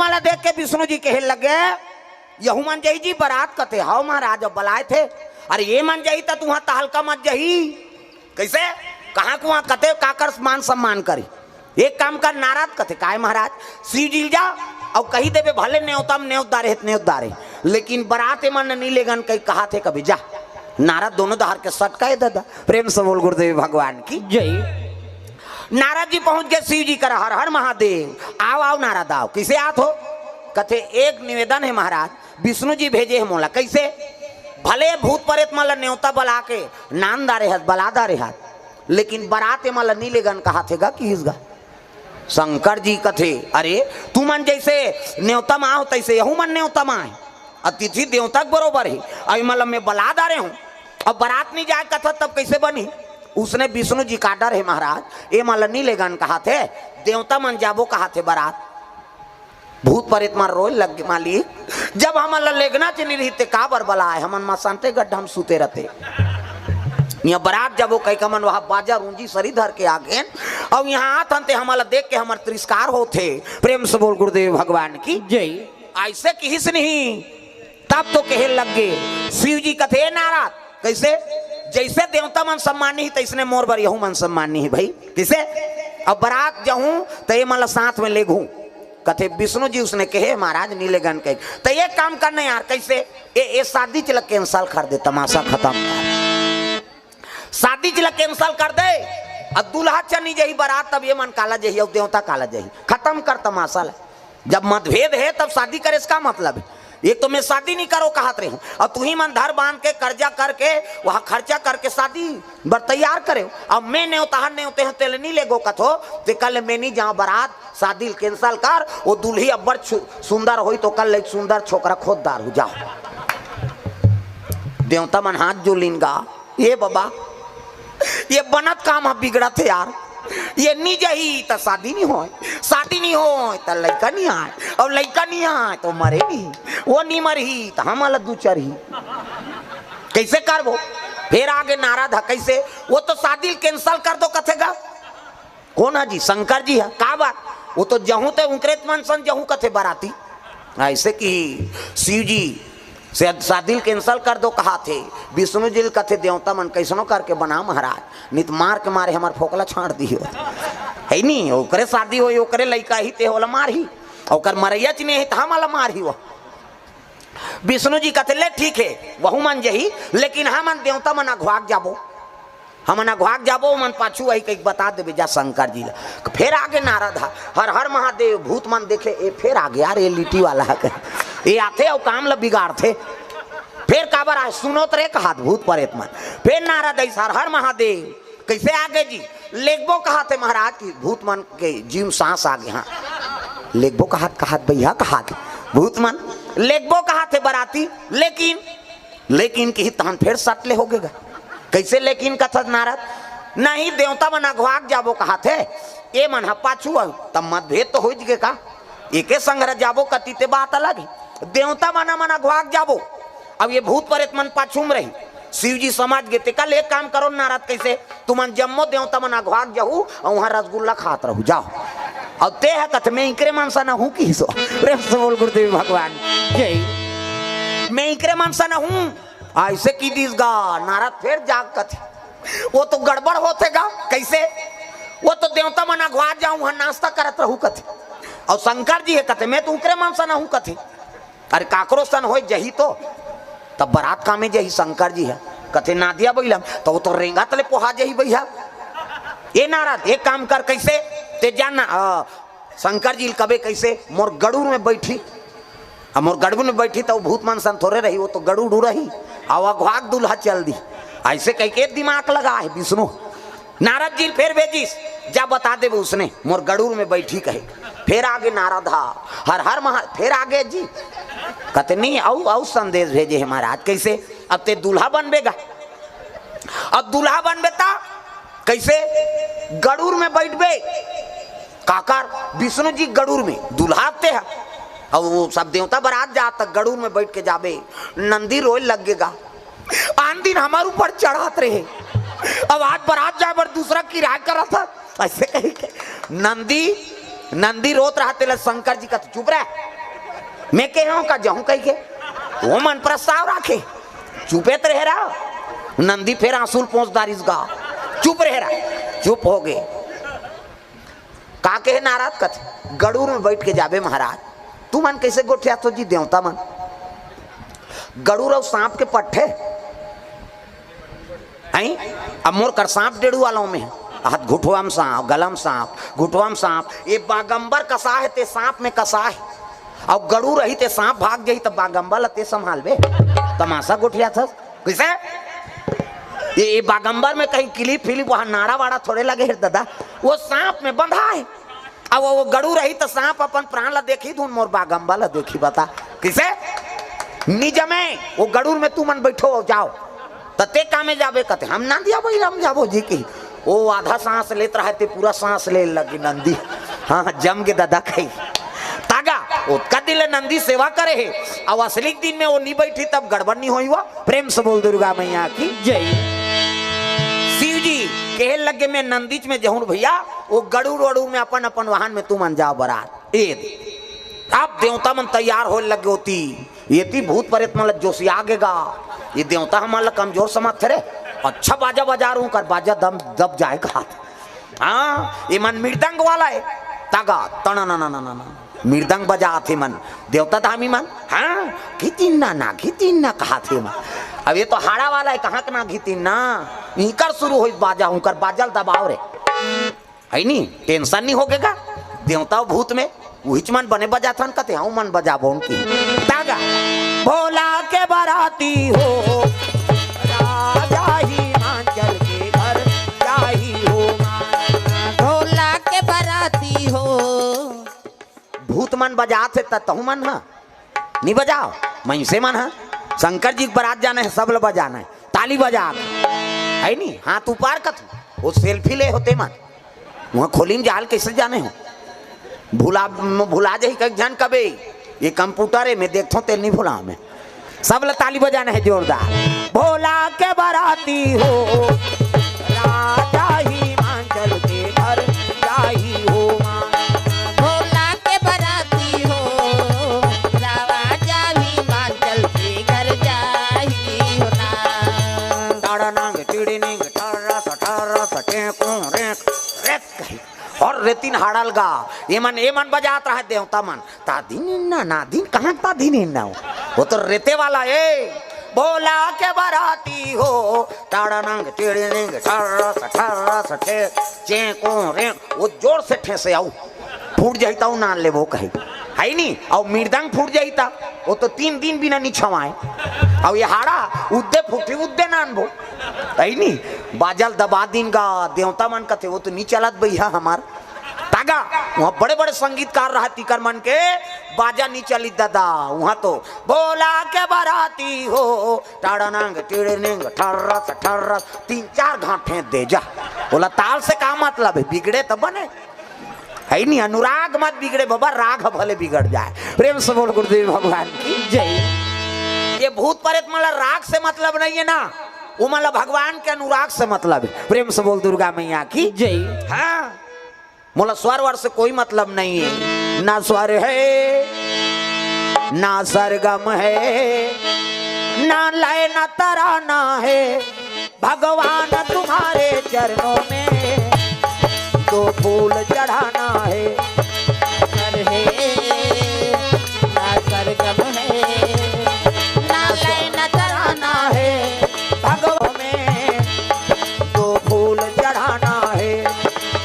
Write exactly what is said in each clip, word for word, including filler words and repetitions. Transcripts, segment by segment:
ला देख के विष्णु जी कहे लगे, "यहू मन जही जी बरात?" कथे, "हव महाराज, अब बलाए थे।" "अरे ये मन जही त तुहा तहलका मत जही।" "कइसे? कहाँ कुहाँ कथे, काकर मान सम्मान करी? एक काम कर नारद," कथे, "काय महाराज?" "शिव जी ल जा अउ कही देबे, भले नेवता म नेवत डारे हे त नेवत डारे, लेकिन बरात ए मन ल नी लेगन कही कहाथे कभी, जा।" नारद दोनों डहर के सटकाए ददा। प्रेम से बोल गुरुदेव भगवान की। जय। नारद जी पहुंच गए शिव जी करा, "हर हर महादेव।" "आव, आव नारद, आव।" "कइसे आत हो?" कथे, "एक निवेदन हे महाराज, विष्णु जी भेजे हे मोला।" "कइसे?" "भले भूत परेत मन ल नेवता बला के नान डारे हत, बला डारे हत, लेकिन बरात ए मन ल नी लेगन कहाथे गा, किहिस गा।" शंकर जी कथे, "अरे, तुमन जइसे नेवता म आव, तइसे यहू मन नेवता म आए। अतिथि देवता के बरोबर हे। अउ एमन ल मैं बला डारे हूँ, अब बरात नी जाए कथत, तब कइसे बनी?" उसने विष्णु जी का डर हे महाराज, एमन ल नी लेगन कहाथे, देवता मन जाबो कहाथे बरात। भूत परेत मन रोए लग गे, "मालिक, जब हमन ल लेगना च नी रही ते काबर बलाए? हमन मसानते गड्ढा म सुते रहते। इहाँ बरात जाबो कहिके हमन वहाँ बाजा रूंजी सरी धर के आ गेन, अउ इहाँ आत हन ते हमन ल देख के हमर तिरस्कार होथे।" प्रेम से बोल गुरुदेव भगवान की। जय। अइसे किहिस नहीं, तब तो कहे लग गे। शिव जी कथे, "ए नारद, कइसे? जइसे देवता मन सम्मानी हे, तइसने मोर बर यहू मन सम्मानी हे भई। कइसे? अब बरात जाहूँ, त एमन ल साथ में लेगहूँ।" कथे, "विष्णु जी उसने कहे महाराज, नी लेगन कहे। त एक काम करना यार, कइसे? ए, ए शादी च ल cancel कर दे, तमाशा खतम कर। शादी च ल cancel कर दे, अउ दूल्हा च नी जही बरात, तब एमन काला जही अउ देवता काला जही? खतम कर तमाशा ल। जब मतभेद हे, तब शादी करे से का मतलब हे? एक तो मैं शादी नी करो कहत रहे हूँ, अउ तुही मन धर बांध के कर्जा करके, वहाँ खर्चा करके शादी बर तैयार करे हो। अब मैं नेवताहर नेवते हूँ, तेल नी लेगो कथो, ते कल मैं नी जाऊँ बरात, शादी ल cancel कर, वो दुल्ही अब्बड़ छु-, सुंदर होई तो कल एक सुंदर छोकरा खोद डार हो जाओ।" देवता मन हाथ जोलिन गा, "ए बाबा, ये बनत काम ह बिगड़त हे यार। ये नी जही त शादी नी होय, शादी नी होय त लइका नी आय, अउ लइका नी आय त मरे नी, वो नी मरही त हमन ल दू चरही। कइसे करबो?" फेर आगे नारद ह, "कइसे? वो तो शादी ल cancel कर दो कथे गा।" "कोन ह जी?" "शंकर जी ह।" "काबर?" "वो तो जहूँ ते उंकरे मन सन जहूँ कथे बराती।" अइसे कि शिव जी से शादी ल cancel कर दो कहाथे, विष्णु जी ल कथे, "देवता मन कइसनो करके बना महाराज, नी त मार के मारे हमर फोकला छांट दिही हो।" हे नी, ओकरे शादी होई, ओकरे लइका ही ते ओला मारही, ओकर मरइया च नी हे त हमन ल मारही वो। विष्णु जी कथे, "ले ठीक हे, वहू मन जही, लेकिन हमन देवता मन अघवाक जाबो, हमन अघवाक जाबो, ओमन पाछू आही कहिके बता देबे जा शंकर जी ल।" फेर आगे नारद ह, "हर हर महादेव।" भूत मन देखे, "ए फेर आगे यार, ए लिट्टी वाला ह, ए आथे अउ काम ल बिगाड़थे। फेर काबर आए, सुनोत रे," कहात भूत परेत मन। फेर नारद अइस, "हर हर महादेव।" "कइसे आगे जी?" "लेगबो कहाथे महाराज।" कि भूत मन के जीव सांस आगे, हाँ, "लेगबो कहात, कहात भैया कहात भूत मन, लेगबो कहाथे बराती, लेकिन, लेकिन किही तहन फेर सट ले होगे गा।" "कइसे लेकिन कथस नारद?" "नहीं, देवता मन अघवाक जाबो कहाथे, ए मन ह पाछू आही, तब मतभेद तो होइच गे का? एके संघरा जाबो कती ते बात अलग हे। देवता मन, मन अघवाक जाबो, अब ये भूत परेत मन पाछू म रही।" शिव जी समझ गे, "ते कल एक काम करो नारद, कइसे? तुमन जम्मो देवता मन अघवाक जाहू अउ वहाँ रसगुल्ला खात रहू, जाओ। अउ ते ह कथे, 'मैं इकरे मन सन हूँ,' किहिस हो।" प्रेम से बोल गुरुदेव भगवान जय। "मैं इकरे मन सन हूँ।" अइसे कि दिस गा, नारद फेर जाग कथे, "वो तो गड़बड़ होथे गा।" "कइसे?" "वो तो देवता मन अघवाक जाहू, वहाँ नाश्ता करत रहू," कथे, "अउ शंकर जी हे," कथे, "मैं तो उकरे मन सन हूँ," कथे। "अरे काकरो सन होय जही तो, तब बरात कामे जही शंकर जी ह?" कथे, "नादिया बइला म, त वो तो रेंगत ले पोहा जही भैया।" "ए नारद, एक काम कर, कइसे? ते जान ना, अ, शंकर जी ल कबे कइसे मोर गड़ूर में बइठी, अब मोर गड़ूर में बइठी त वो भूत मन सन थोरे रही, वो तो गड़ूर रही, अउ अघवाक दूल्हा चल दी।" अइसे कहिके दिमाग लगा हे विष्णु। नारद जी ल फेर भेजिस, "जा बता देबे उसने, मोर गड़ूर में बइठी," कहे। फेर आगे नारद ह, "हर हर महा-," फेर आगे जी, कथे, "नहीं, अउ, अउ संदेश भेजे हे महाराज।" "कइसे?" "अब ते दूल्हा बनबे गा, अब दूल्हा बनबे त कइसे?" "गड़ूर में बइठबे।" "काकर?" "विष्णु जी गड़ूर में, दूल्हा ते ह, अउ वो सब देवता बरात जात त गड़ूर में बइठ के जाबे।" नंदी रोए लग गे गा, "आन दिन हमर ऊपर चढ़त रहे, अब आज बरात जाए बर दूसरा किराया करत ह?" अइसे कहिके नंदी, नंदी रोत रहा, तेला शंकर जी कथे, "चुप रह, मैं कहे हूं का जाऊं कहिके, वो मन प्रस्ताव राखे। चुपे त रहे रहा। नंदी फेर आंसू ल पोंछ डारिस गा। चुप रहे रहा। चुप हो गे। का कहे नारद? कथे, गड़ूर में बैठ के जाबे महाराज। तुमन कैसे गोठियाथो जी देवता मन? गड़ूर अउ सांप के पट्ठे। हैं? अब मोर कर सांप डेड़ू वालों में, हाथ घुटवा म सांप, गला म सांप, घुटवा म सांप। ये बागंबर कसा हे ते सांप में कसा हे। अउ गड़ूर रही ते सांप भाग जाही त बागंबर ल ते संभालबे। तमाशा गोठियाथस। कइसे? ये, ये बागंबर में कहीं किलिप फिलिप, वहां नाड़ा वाड़ा थोड़े लगे हे दादा। वो सांप में बंधा हे। अब वो गड़ूर रही त सांप अपन प्राण ला देखही धुन मोर बागंबर ला देखही, बता। कइसे? निजमे वो गड़ूर में तुमन बैठो अउ जाओ। त ते कामे जाबे? कथे, हम नंदिया बहिरा म जाबो जी कही। वो आधा सांस लेत रहा ते पूरा सांस ले लगी नंदी। हां, जम गे दादा कही। तागा, ओतका दिन ले नंदी सेवा करे हे। अउ असली दिन में वो नी बैठी तब गड़बड़ नी होही वो। प्रेम से बोल दुर्गा मैया की जय। शिव जी कहे लगे, मैं नंदीच में जहूं भैया, वो गड़ूर वड़ूर में अपन अपन वाहन में तुमन जाओ बरात। ए दे। अब देवता मन तैयार होए लगे होती। ये ती भूत प्रेत मन ल जोशिया गे गा। ये देवता हमन ल कमजोर समझथे रे। अच्छा बाजा बजा रहूं कर बाजा दम दब जाए कहाथे। हां, ये मन मृदंग वाला हे। तागा, तन न न न न न। मृदंग बजाथे मन। देवता धामी मन। हां, घितिन्ना ना, घितिन्ना कहाथे मन। अब ये तो हाड़ा वाला हे, कहां के ना घितिन्ना। इकर शुरू होइस बाजा, उंकर बाजा ल दबाव रे। है नी? टेंशन नी होगे गा। देवता भूत में उहिच मन बने बजाथन कथे, हूं मन बजाबो उनकी। तागा, भोला के बराती हो, राजा हिमाचल के घर जाही हो मां। भोला के बराती हो। भूत मन बजाथे त तहू मन ह नी बजाव। मइनसे मन ह शंकर जी के बरात जाना हे, सब ल बजाना हे, ताली बजा के। है नी? हाथ ऊपर कथू, वो सेल्फी ले होते मन। वहां खोली में जाल कैसे जाने हो? भुला, भुला जाही कई झन कबे। ये कंप्यूटर हे, मैं देखथों, तेल नहीं भुला मैं। सब ल ताली बजाना हे जोरदार। भोला के बराती हो, राजा हिमाचल के घर जाही हो मां। भोला के बराती हो, राजा हिमाचल के घर जाही हो ना। टाड़ा नांग टिड़ी निंग ठर्रस ठर्रस टेकू रेक रेक कही। अउ रेतिन हाड़ा ल गा, ये मन, ये मन बजात रहा देवता मन। ताधिन इन्ना, नाधिन, कहां ताधिन इन्ना हो? वो तो रेते वाला हे। भोला के बराती हो, टाड़ा नांग टिड़ी निंग ठर्रस ठर्रस ठे, चेंको रेंक। वो जोर से ठेसे आऊ। फूट जाही त अउ नान लेबो कही। है नी? अउ मृदंग फूट जाही त वो तो तीन दिन बिना नी छवाए। अउ ये हाड़ा उद्दे फूटी उद्दे नानबो। है नी? बाजा ल दबा दिन गा, देवता मन कथे, वो तो नी चलत भैया हमार। तागा, वहां बड़े-बड़े संगीतकार रहा तिकर मन के, बाजा नी चली दादा, वहां तो भोला के बराती हो, टाड़ा नांग टिड़ी निंग ठर्रस ठर्रस, तीन चार घाट फेंक दे जा। बोला, ताल से का मतलब हे, बिगड़े त बने। है नी, अनुराग मत बिगड़े बाबा, राग भले बिगड़ जाए। प्रेम से बोल गुरुदेव भगवान की जय। ये भूत प्रेत मन ला राग से मतलब नहीं हे ना, वो मन ला भगवान के अनुराग से मतलब हे। प्रेम से बोल दुर्गा मैया की जय। हां, मोला स्वर वर से कोई मतलब नहीं हे, ना स्वर हे, ना सरगम हे, ना लय, ना तराना हे। भगवान तुम्हारे चरणों में दो फूल चढ़ाना हे। स्वर हे, ना सरगम हे, ना लय, ना तराना हे। भगवान में दो फूल चढ़ाना हे।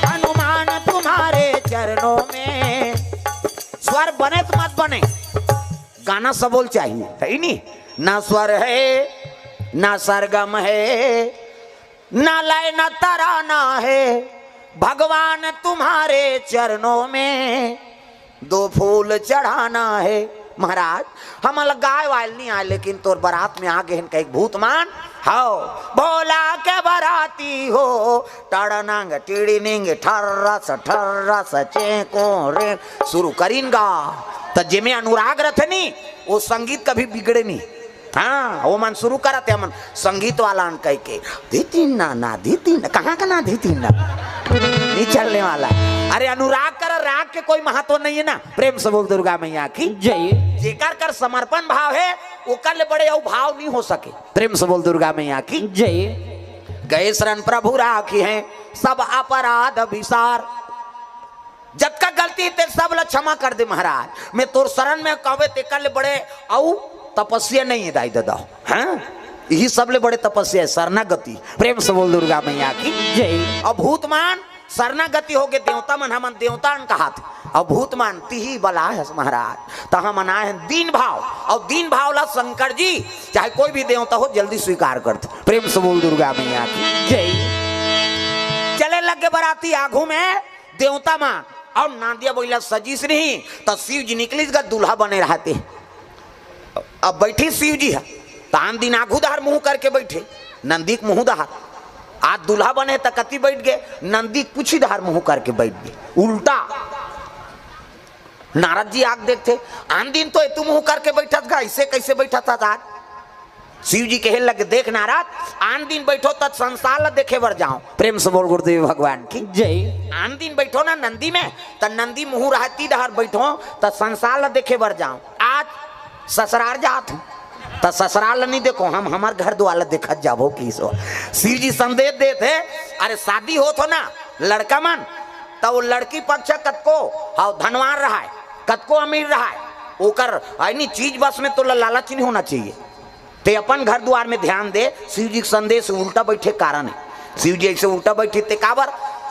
हनुमान तुम्हारे चरणों में। स्वर बने त मत बने, गाना सबोल चाहिए, है नी? ना स्वर हे, ना सरगम हे, ना लय, ना तराना हे। भगवान तुम्हारे चरणों में दो फूल चढ़ाना हे। महाराज, हमन ल गाय वाय ल नी आय, लेकिन तोर बरात में आ गे हन कहिके भूत मन। हव, भोला के बराती हो, टाड़ा नांग टिड़ी निंग ठर्रस ठर्रस चेंको रे। शुरू करिन गा, त जेमे अनुराग रथे नी, वो संगीत कभी बिगड़े नी। हां, वो मन शुरू करत हे, मन संगीत वाला न कहिके, धितिन ना, ना धितिन, कहां का ना धितिन ना? नहीं चलने वाला है। अरे, अनुराग कर राग के कोई महत्व नहीं है ना। प्रेम से बोल दुर्गा मैया की। जय। जेकर कर समर्पण भाव है, ओकर ले बड़े अउ भाव नहीं हो सके। प्रेम से बोल दुर्गा मैया की। जय। गए शरण प्रभु राखी है सब अपराध विसार। जतका गलती हे ते सब ला क्षमा कर दे महाराज। मैं तोर शरण में कहवे तेकर ले बड़े अउ तपस्या नहीं है दाई ददा। हाँ, यही सब ले बड़े तपस्या है शरणागति। प्रेम से बोल दुर्गा मैया की। जय। अब भूत मन शरणागति हो गे, देवता मन हमन देवता अन कहात। अब भूत मन तिही बला है महाराज, त हमन आए हैं दीन भाव। और दीन भाव ला शंकर जी चाहे कोई भी देवता हो जल्दी स्वीकार करते। प्रेम से बोल दुर्गा मैया की। जय। चले लगे बराती आगू में देवता मन। और नांदिया बइला सजीस नहीं त शिव जी निकलिस गा दूल्हा बने रहते। अब बैठी शिव जी है त आन दिन आगू दहर मुंह करके बैठे, नंदी के मुंह दहर। आज दूल्हा बने त कति बैठ गए, नंदी कुछ ही दहर मुंह करके बैठ गए, उल्टा। नारद जी आग देखते, आन दिन तो एतू मुंह करके बैठत गा, ऐसे कैसे बैठत हस आज? शिव जी कहे लगे, देख नारद, आन दिन बैठो त संसार ला देखे बर जाओ। प्रेम से बोल गुरुदेव भगवान की। जय। आन दिन बैठो ना नंदी में, त नंदी मुंह रहती डहर बैठो त संसार ला देखे बर जाओ। आज ससुरार जात हूँ त ससुरार ला नहीं देखो, हम हमार घर द्वार ला देखत जाबो किसो। शिव जी संदेश देत है, अरे शादी होत हो ना लड़का मन, त वो लड़की पक्ष कतको, हाँ, धनवान रहा है, कतको अमीर रहा है, ओकर आइनी चीज बस में तो ला-, लालच नहीं होना चाहिए। ते अपन घर द्वार में ध्यान दे। शिव जी के संदेश उल्टा बैठे कारण है। शिव जी ऐसे उल्टा बैठे ते काबर?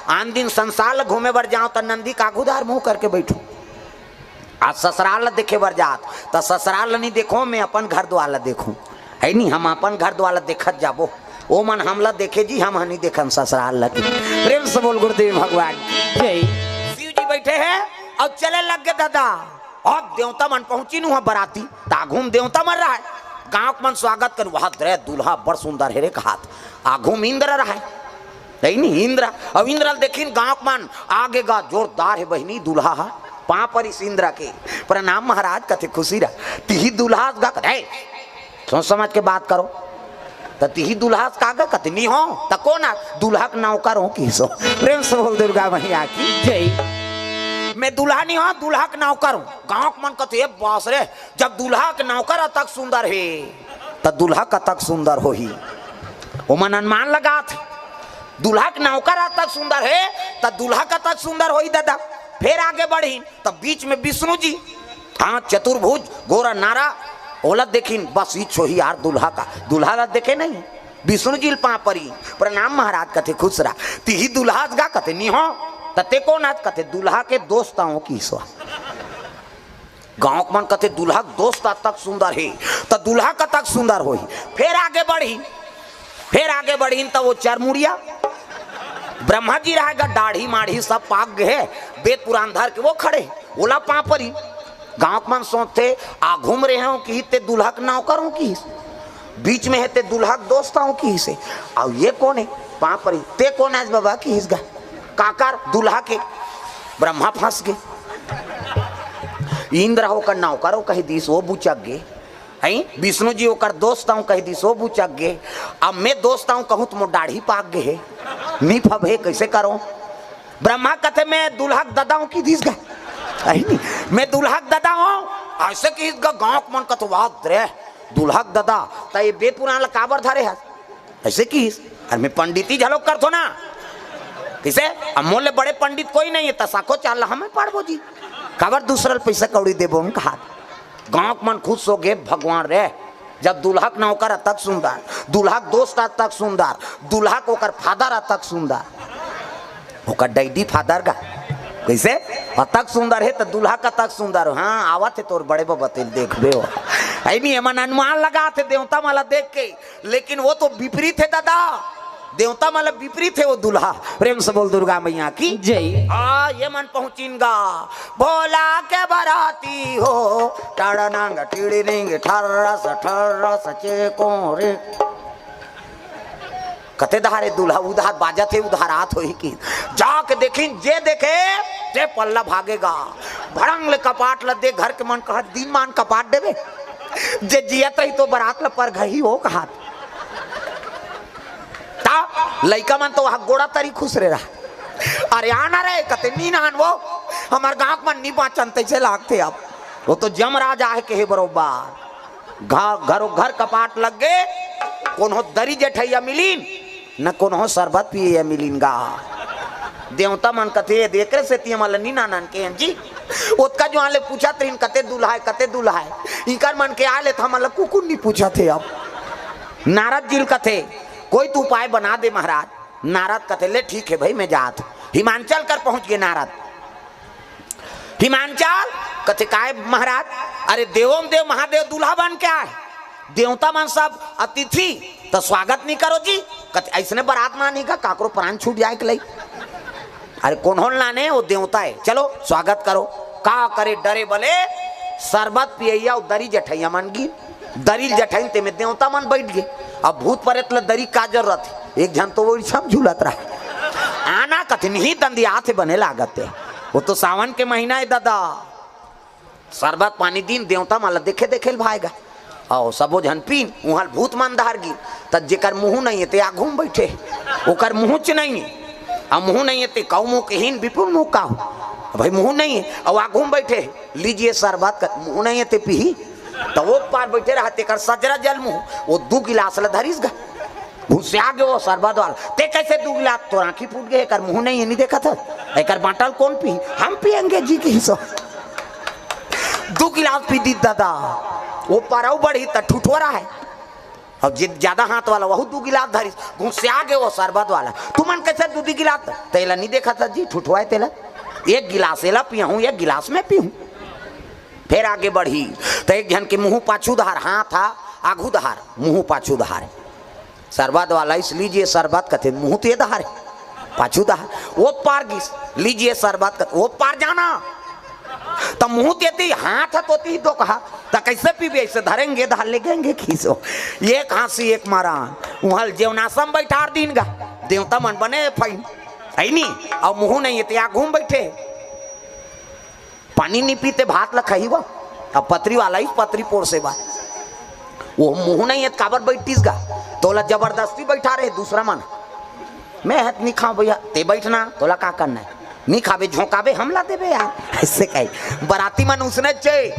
आन दिन संसार ल घूमे बर जाओ त नंदी का आगू दहर मुंह करके बैठो, आज ससुराल ल देखे बर जात त ससुराल ल नहीं देखो, मैं अपन घर द्वार ल देखूं, है नहीं? हम अपन घर द्वार ल देखत जाबो, ओ मन हमला देखे जी, हम नहीं देखन ससुराल ल। प्रेम से बोल गुरुदेव भगवान की। जय। शिव जी बैठे हैं और चले लग गए दादा। अब देवता मन पहुंची नु बराती, त आघू म देवता मन रहा है। गांव के मन स्वागत कर, वहां दरे दूल्हा बड़ सुंदर है रे कहात। आघू म इंद्र रहा है, नहीं इंद्र। अब इंद्र ल देखिन गांव के मन आगे गा, जोरदार है बहिनी दूल्हा हा। पांव परिस इंद्र के, प्रणाम महाराज। कथे खुशी रहा, तिही दूल्हा गा। कथे, "ए, सोच समझ के बात करो।" त तिही दूल्हा का गा? कथे, "नी हो।" त कोन आ? "दूल्हा के नौकर हो किसो।" प्रेम से बोल दुर्गा मैया की। जय। "मैं दूल्हा नी हो, दूल्हा के नौकर हूँ।" गांव के मन कथे, "ए बास रे, जब दूल्हा के नौकर अतक सुंदर हे, त दूल्हा कतक सुंदर होही।" ओमन अनुमान लगात हे, दूल्हा के नौकर अतक सुंदर हे, त दूल्हा कतक सुंदर होही दादा। फिर आगे बढ़ी, त बीच में विष्णु जी, हाँ, चतुर्भुज, गोरा नारा, ओला देखिन, बस इच होही यार दूल्हा का। दूल्हा ला देखे नहीं, विष्णु जी ल पांव परी, प्रणाम महाराज। कथे, "खुश रहा।" "तिही दूल्हा गा?" कथे, "नी हो।" "त ते कोन आच?" कथे, "दूल्हा के दोस्त आंव किसो।" गांव के मन कथे, "दूल्हा के दोस्त अतक सुंदर हे, त दूल्हा कतक सुंदर होही।" फिर आगे बढ़ी, फिर आगे बढ़िन त वो चरमुड़िया ब्रह्मा जी रहा गा, दाढ़ी माढ़ी सब पाक गए, वेद पुराण धर के वो खड़े, ओला पांव परी। गांव के मन सोचथे, आघू म रहे हो किहिस ते दूल्हा के नौकर हो किहिस, बीच में हे ते दूल्हा के दोस्त हो किहिस हे, अउ ये कोन हे? पांव परी, "ते कोन आच बाबा?" किहिस गा। "काकर?" "दूल्हा के।" ब्रह्मा फंस गे। इंद्र ओकर नौकर हो कहि दिस, वो बुचक गे। हैं? विष्णु जी ओकर दोस्त हूँ कहि दिस, वो बुचक गे। अब मैं दोस्त हूँ कहूँ त मोर दाढ़ी पाक गे हे, नी फबे, कैसे करो? ब्रह्मा कथे, "मैं दूल्हा के ददा हूँ," किहिस गा। अही नी, "मैं दूल्हा के ददा हूँ।" ऐसे किहिस गा, गांव के मन कथे, "वाह रे, दूल्हा के ददा, त ये वेद पुराण ला काबर धरे हस?" ऐसे किहिस, "अरे मैं पंडिती घलो करथो ना।" किसे? "अब मोर ले बड़े पंडित कोई नहीं है, त साखोचार ला हमें पढ़बो जी, काबर दूसरा ल पैसा कौड़ी देबो हम कहा।" गांव के मन खुश हो गे, "भगवान रे, जब दूल्हा के नौकर अतक सुंदर, दूल्हा के दोस्त अतक सुंदर, दूल्हा के ओकर फादर अतक सुंदर, ओकर डैडी फादर गा, कैसे अतक सुंदर हे त दूल्हा कतक सुंदर हो।" हाँ, आवत हे तोर बड़े बबा, तेल देखबे हो। अही नी, एमन अनुमान लगात हे देवता मन ला देख के, लेकिन वो तो विपरीत हे दादा, देवता मन ला विपरीत हे वो दूल्हा। प्रेम से बोल दुर्गा मैया की। जय। आ, ये मन पहुंचिन गा, भोला के बराती हो, टड़नंग टिड़निंग ठर्रस ठर्रस चेको रे। कथे, "दहारे दूल्हा उधार बाजत हे, उधार आत होही कि।" जाके देखिन, जे देखे, ते पल्ला भागे गा। भड़ंग ले कपाट ल देख, घर के मन कहत, "दिन मान कपाट देबे, जे जियत रही तो बरात ल परघही हो," कहत। त लइका मन तो वहां गोड़ा तरी खुश रे रहा। अरे आना रे, कथे नी नान वो, हमर गाँव के मन नी बाँचन तइसे लागथे अब। वो तो जमराज आहे कहे बरोबर। घ-, घरो घर कपाट लग गे, कोनो दरी जठइया मिलिन, न कोनो सरबत पियइया मिलिन गा। देवता मन कथे, "ये देख रे सेती हमन ल नी नानन के हन जी।" ओतका जुआर ले पूछत रहिन, "कते दूल्हा हे, कते दूल्हा हे?" इकर मन के आय ले त हमन ल कुकुर नी पूछत हे अब। नारद जी ल कथे, "कोई तो उपाय बना दे महाराज।" नारद कथे, "ले ठीक हे भई, मैं जात हूँ।" हिमांचल कर पहुँच गे नारद। हिमांचल कथे, "काय महाराज?" "अरे देवों देव महादेव दूल्हा बन के आय, देवता मन सब अतिथि, त स्वागत नी करो जी।" कथे, "अइसने बरात म आनी का, काकरो प्राण छूट जाय के लई?" "अरे कोनो ल नाने, वो देवता हे, चलो स्वागत करो।" का करे, डरे बले सरबत पियइया अउ दरी जठइया मन गिन। दरी ल जठइन तेमे देवता मन बइठ गे। अब भूत परेत ल दरी का जरूरत हे? एक झन तो वो रिछम झूलत रहा। आना कथिन ही दंदी आथे बने लागत हे। वो तो सावन के महीना हे दादा। सरबत पानी दिन देवता मन ल देखे देखे ल भाय गा। अउ सबो झन पीन, उहाँ ल भूत मन धर गिन। त जेकर मुँह नइ हे ते आघू म बइठे हे, ओकर मुँहच नइ हे। अउ मुँह नइ हे ते कउ मुँह के हीन बिपुल मुँह का हो। भई मुँह नइ हे अउ आघू म बइठे हे, "लीजिए सरबत।" का मुँह नइ हे ते पीही? त वो पार बइठे रहा, तेकर सजरा जल मुँह, वो दू गिलास ल धरिस गा। घुसिया गे वो सरबत वाला, "ते कइसे दू गिलास? तोर आँखी फूट गे, एकर मुँह नइ हे, नी देखत हस? एकर बाँटल कोन पीही? हम पियेंगे जी," किहिस। दू गिलास पी दिस दादा, वो पार अउ बढ़िस त ठुठोरा हे। अउ जे जादा हाथ वाला, वहू दू गिलास धरिस, घुसिया गे वो सरबत वाला। "तुमन कइसे दू दू गिलास?" "तेला नी देखत हस जी, ठुठोरा हे तेला। एक गिलास एला पियाहूँ, एक गिलास मैं पीहूँ।" फेर आगे बढ़िस, त एक झन के मुँह पाछू डहार, हाथ हा आघू डहार, मुँह पाछू डहार। सरबत वाला आइस, "लीजिए सरबत," कथे, मुँह तो ये डहार हे, पाछू डहार। वो पार गिस, "लीजिए सरबत," कथे, वो पार जाना। त मुँह तो एती, हाथ ह तो एती दो कहा, त कइसे पीबे? "अइसे धरेंगे, डहार ले गेंगे," किहिस। एक हाँसी, एक मरान। उहाँ ल जेवनास म बइठार दिन गा, देवता मन बने फइन, हे नी? अउ मुँह नइ हे ते आघू म बइठे। पानी नी पीही ते भात ल खाही वो। अब पतरी वाला ही पतरी पोरसे बर। वो मुँह नइ हे त काबर बइठिस गा? त ओला जबरदस्ती बइठारे हे दूसरा मन। "मैं ह त नी खाँव भइया, ते बइठ ना, तोला का करना हे? नी खाबे, झोंकाबे, हमला देबे यार।" अइसे कही। बराती मन उसने चे,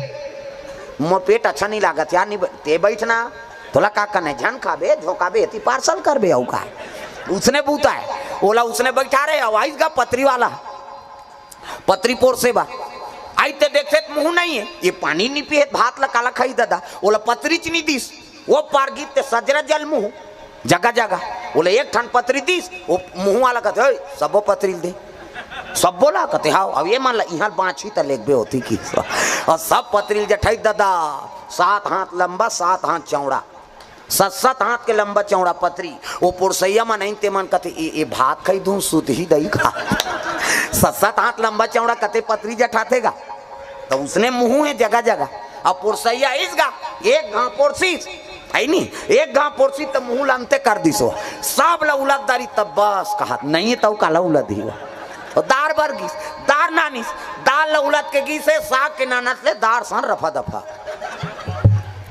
"मोर पेट अच्छा नी लागत यार, नी ब-, ते बइठ ना, तोला का करना हे? झन खाबे, झोंकाबे, एती पार्सल करबे, अउ का?" उसने बूता हे, ओला उसने बइठारे हे, अउ आइस गा पतरी वाला। पतरी पोरसे बर। आइस ते देखथे त मुँह नइ हे, ये पानी नी पीही त भात ल काला खाही दादा, ओला पतरीच नी दिस। वो पार गिस ते सजरा जल मुँह, जगह जगह। ओला एक ठन पतरी दिस, वो मुँह वाला कथे, "ओए, सबो पतरी ल दे।" "सबो ला?" कथे, "हव।" "अब ये मन ला इहाँ ल बाँचही त लेगबे ओती," किहिस। अउ सब पतरी ल जठइस दादा, सात हाथ लंबा, सात हाथ चौड़ा। सत सत हाथ के लंबा चौड़ा पतरी। वो पोरसइया मन आइन, ते मन कथे, "ए, ए भात खाही धुन सुतही दई का?" सत सत हाथ लंबा चौड़ा कते पतरी जठाथे गा। त उसने मुँह हे जगह जगह। अब पोरसइया आइस गा, एक घाँव पोरसिस, हे नी, एक घाँव पोरसिस त मुँह ल अंते कर दिस वो। सब ल उलद डारिस, तब बस कहत, "नइ हे तउ काला उलदही वो?" अउ दार बर गिस, दार नानिस, दार ल उलद के गिस हे, साग के नानत ले दार सन रफा दफा।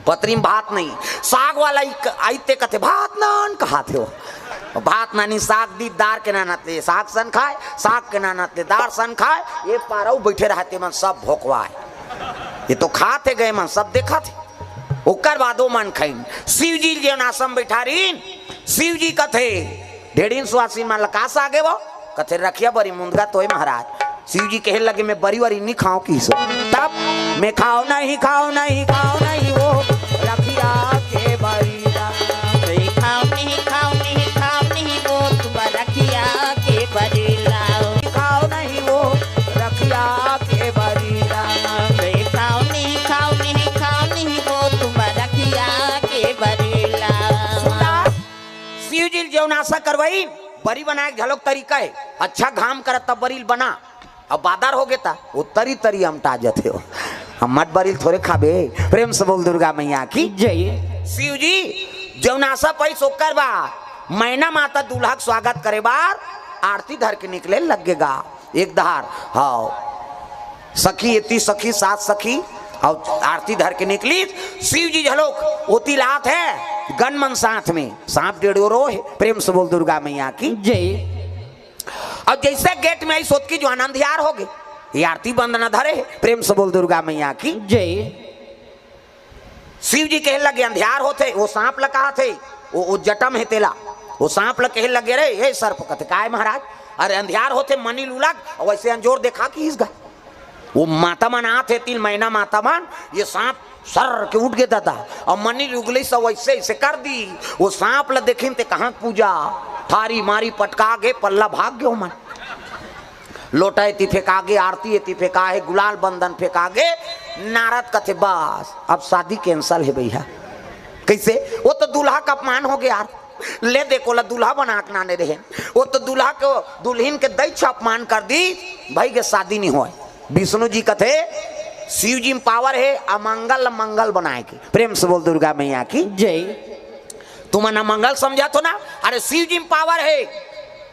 पतरी म भात नइ, साग वाला आइस ते कथे, "भात नान," कहत हे वो। भात नानिस, साग दिस, दार के नानत ले साग सन खाय, साग के नानत ले दार सन खाय। ये पार अउ बइठे रहय ते मन सब भोकवाय, ये तो खात हे, गे मन सब देखत हे। ओकर बाद ओ मन खइन, शिव जी ल जेवनास म बइठारिन, शिव जी कथे, "ढेड़िन सुवासिन मन ल का साग हे वो?" कथे, "रखिया बरी मुंदगा तोय महाराज।" शिव जी कहे लगे, "मैं बरी वरी नी खाँव," किहिस। तब, "मैं खाँव नहीं, खाँव नहीं, खाँव नहीं वो रखिया के बरी ला।" "मैं खाँव नहीं, खाँव नहीं, खाँव नहीं वो तुम रखिया के बरी ला।" "खाँव नहीं वो रखिया के बरी ला।" "मैं खाँव नहीं, खाँव नहीं, खाँव नहीं वो तुम रखिया के बरी ला।" सुना, शिव जी ल जेवनास करवाइन, बरी बनाय के घलोक तरीका हे। अच्छा घाम करत तब बरी ल बना, अब बादर हो गे त वो तरी तरी अमटा जथे वो। अम्मट बरी ल थोरे खाबे। प्रेम से बोल दुर्गा मैया की जय। शिव जी जेवनास पाइस ओकर बाद मैना माता दूल्हा के स्वागत करे बर आरती धर के निकले लग गे गा। एक धार, हव, सखी एती सखी, सात सखी, अउ आरती धर के निकलिस। शिव जी घलोक ओती ल आत हे, गन मन साथ में, साँप डेढ़ोरो हे। प्रेम से बोल दुर्गा मैया की जय। अउ जइसे गेट में आइस, ओतकी जुवार अंधियार होगे। ये आरती बंदना धरे हे। प्रेम से बोल दुर्गा मैया की। जय। शिव जी कहे लगे, अंधियार होथे, वो सांप ल कहाथे, वो, वो जटा म हे तेला, वो सांप ल कहे लगे, "रे, हे सर्प," कथे, "काय महाराज?" "अरे, अंधियार होथे, मनी ल उलग," अउ वइसे अंजोर देखा किहिस गा। वो माता मन आथे, तीन महीना माता मन, ये सांप सर के उठ गे दादा, अउ मनी ल उगलिस, वइसे, वइसे कर दी। वो सांप ल देखिन ते कहाँ पूजा, ठारी मारी पटका गे, पल्ला भाग गे ओमन। लोटा एती फेंका गे, आरती एती फेंका हे, गुलाल बंदन फेंका गे। नारद कथे, "बस, अब शादी cancel हे भैया।" कइसे? वो तो दूल्हा का अपमान होगे यार। ले दे, ओला दूल्हा बना के लाने रहे, वो तो दूल्हा के, दुल्हिन के दइछ अपमान कर दी, भई के शादी नइ होय। विष्णु जी कथे, शिव जी म power हे अमंगल ल मंगल बनाए के। प्रेम से बोल दुर्गा मैया की। जय। तुमन अमंगल समझत हो ना? अरे, शिव जी म power हे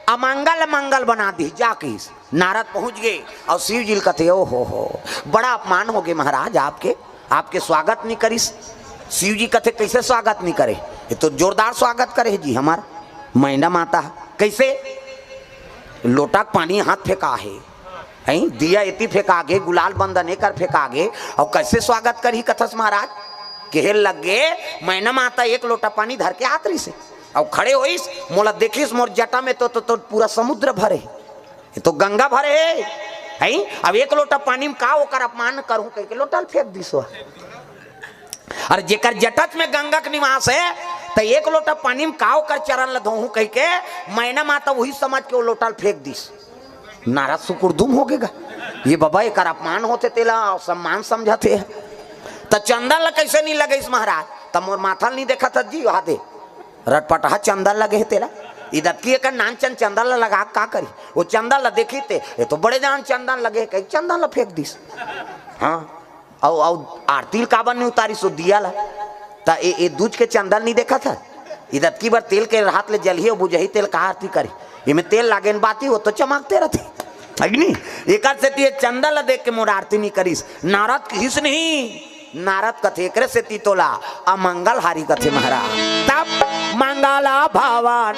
अमंगल ल मंगल बना दी, जा किहिस। नारद पहुंच गे अउ शिव जी ल कथे, "ओ हो हो, बड़ा अपमान होगे महाराज आपके, आपके स्वागत नइ करिस।" शिव जी कथे, "कइसे स्वागत नइ करे? ये तो जोरदार स्वागत करे हे जी हमर मैना माता ह।" "कइसे?" "लोटा के पानी हाथ फेंका हे, हैं? दिया एती फेंका गे, गुलाल बंदन एकर फेंका गे, अउ कइसे स्वागत करही कथस महाराज?" कहे लगे, "मैना माता एक लोटा पानी धर के आत रहिस हे, अउ खड़े होइस, मोला देखिस, मोर जटा में तो, तो, तो पूरा समुद्र भरे हे।" ये तो गंगा भरे हे, हैं? अब एक लोटा पानी म का ओकर अपमान करहूं कहिके लोटा ल फेंक दिस। अरे जेकर जटच में गंगा के निवास हे, त एक लोटा पानी म का ओकर चरण ल धोहूं कहिके मैना माता वही समझ के वो लोटा ल फेंक दिस। नारद सुकुरदुम होगे गा, ये बबा एकर अपमान होथे तेला सम्मान समझत हे। त चंदन ल कइसे नइ लगइस महाराज? त मोर माथा ल नइ देखत हस जी, वहा दे। रटपटहा चंदन लगे हे तेला। इदतकी एकर नानचन चंदन ल लगा के का करी? वो चंदन ल देखी ते, "ये तो बड़े जान चंदन लगे हे," कहि चंदन ल फेंक दिस। हाँ, अउ, अउ आरती ल काबर नइ उतारिस वो दिया ल? त ए, ए दूज के चंदन नइ देखत हस? इदतकी बर तेल के हाथ ले जलही अउ बुझही तेल का आरती करी? एमे तेल लागे न बाती, वो तो चमकते रथे। अग्नि, एकर सेती ये चंदन ल देख के मोर आरती नइ करिस। नारद किहिस नहीं, नारद कथे, एकरे सेती तोला अमंगल हारी कथे महाराज। तब मंगल भवन